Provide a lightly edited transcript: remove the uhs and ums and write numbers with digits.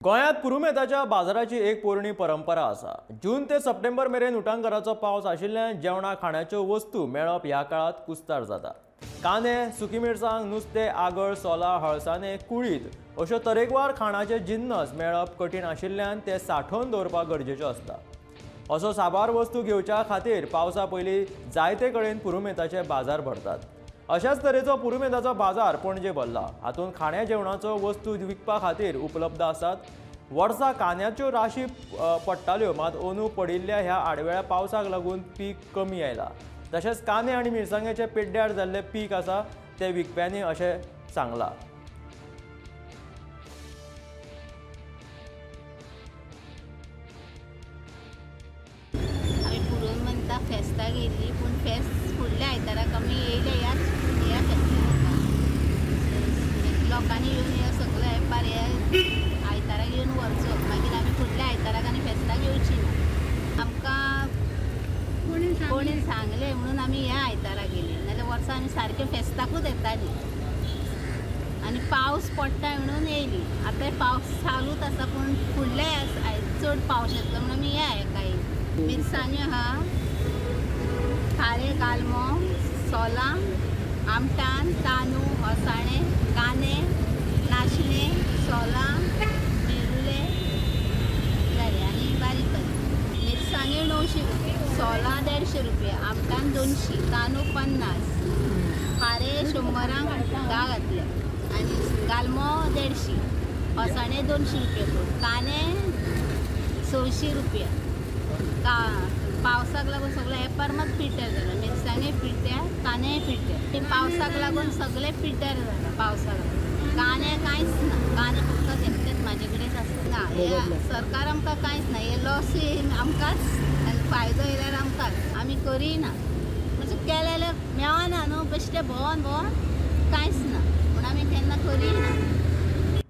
गोंयांत पुरुमेंताच्या बाजाराची एक पोरणी परंपरा आसा. जून ते सप्टेंबर मेरेन उटांगाराचो पावस आशिल्ल्यान जेवणा खाणाच्यो वस्तू मेळप ह्या काळांत कुस्तार जाता. कांदे, सुकी मिरसांग, नुस्तें, आगळ, सोलां, हळसाणे, कुळीद अश्यो तरेकवार खाणाचे जिन्नस मेळप कठीण आशिल्ल्यान ते सांठोवन दवरपाक गरजेच्यो आसता. असो साबार वस्तू घेवच्या खातीर पावसा पयलीं जायते कडेन पुरुमेंताचे बाजार भरतात. अशाच तरेचो पुरुमेंताचो बाजार पणजे भरला. हातूंत खाण्या जेवणाचो वस्तू विकपा खातीर उपलब्ध आसात. वर्सा कांद्याच्यो राशी पडटाल्यो, मात अंदू पडिल्ल्या ह्या आडवेळ्या पावसाक लागून पीक कमी आयलां. तशेंच कांदे आनी मिरसांगेचे पेड्ड्यार जाल्ले पीक आसा ते विकप्यांनी अशें सांगलां. आमी पुरुमेंता फेस्ताक येयल्ली, पूण फेस्त फुडल्या आयताराक आमी येयले ह्याच ह्या फेस्ताक. लोकांनी येवन हे सगळे एपार हे आयताराक येवन व्हरचो, मागीर आमी फुडल्या आयताराक आनी फेस्ताक येवची ना. आमकां कोणी सांगलें म्हणून आमी ह्या आयताराक गेली, नाल्यार वर्सा आमी सारके फेस्ताकूच येताली. आनी पावस पडटा म्हणून येयली. आतां पावस चालूच आसा, पूण फुडल्या चड पावस येतलो म्हणून आमी ह्या हेका येयली. मिरसांग्यो आहा, खारे, गालमो, सोलां, आमटान, तांदूळ, हसाणे, कांदे, नाशणे, सोलां, मेरुले जाले आनी बारीक बारीक. मिरसांग्यो 900 रुपया, सोलां 150 रुपया, आमटान 200, तांदूळ 50, खारे 100 10 घातले आनी गालमो 150, हसाणे 200 रुपया पड, कांदे 600 रुपया. का पावसाक लागून सगळें एपार मात पिड्ड्यार जालां. मिरसांगे पिड्ड्यार, कांदेय पिड्ड्यार. पावसाक लागून सगळें पिड्ड्यार जालां. पावसाक लागून कांदे कांयच ना, कांदे फक्त एकटेच म्हाजे कडेन आसता ना. हे सरकार आमकां कांयच ना, हे लॉस आमकांच आनी फायदो येयल्यार आमकांच. आमी करिना, म्हणजे केलें मेळना न्हू, बेश्टें भोंवन भोंवन कांयच ना, म्हूण आमी केन्ना करिना.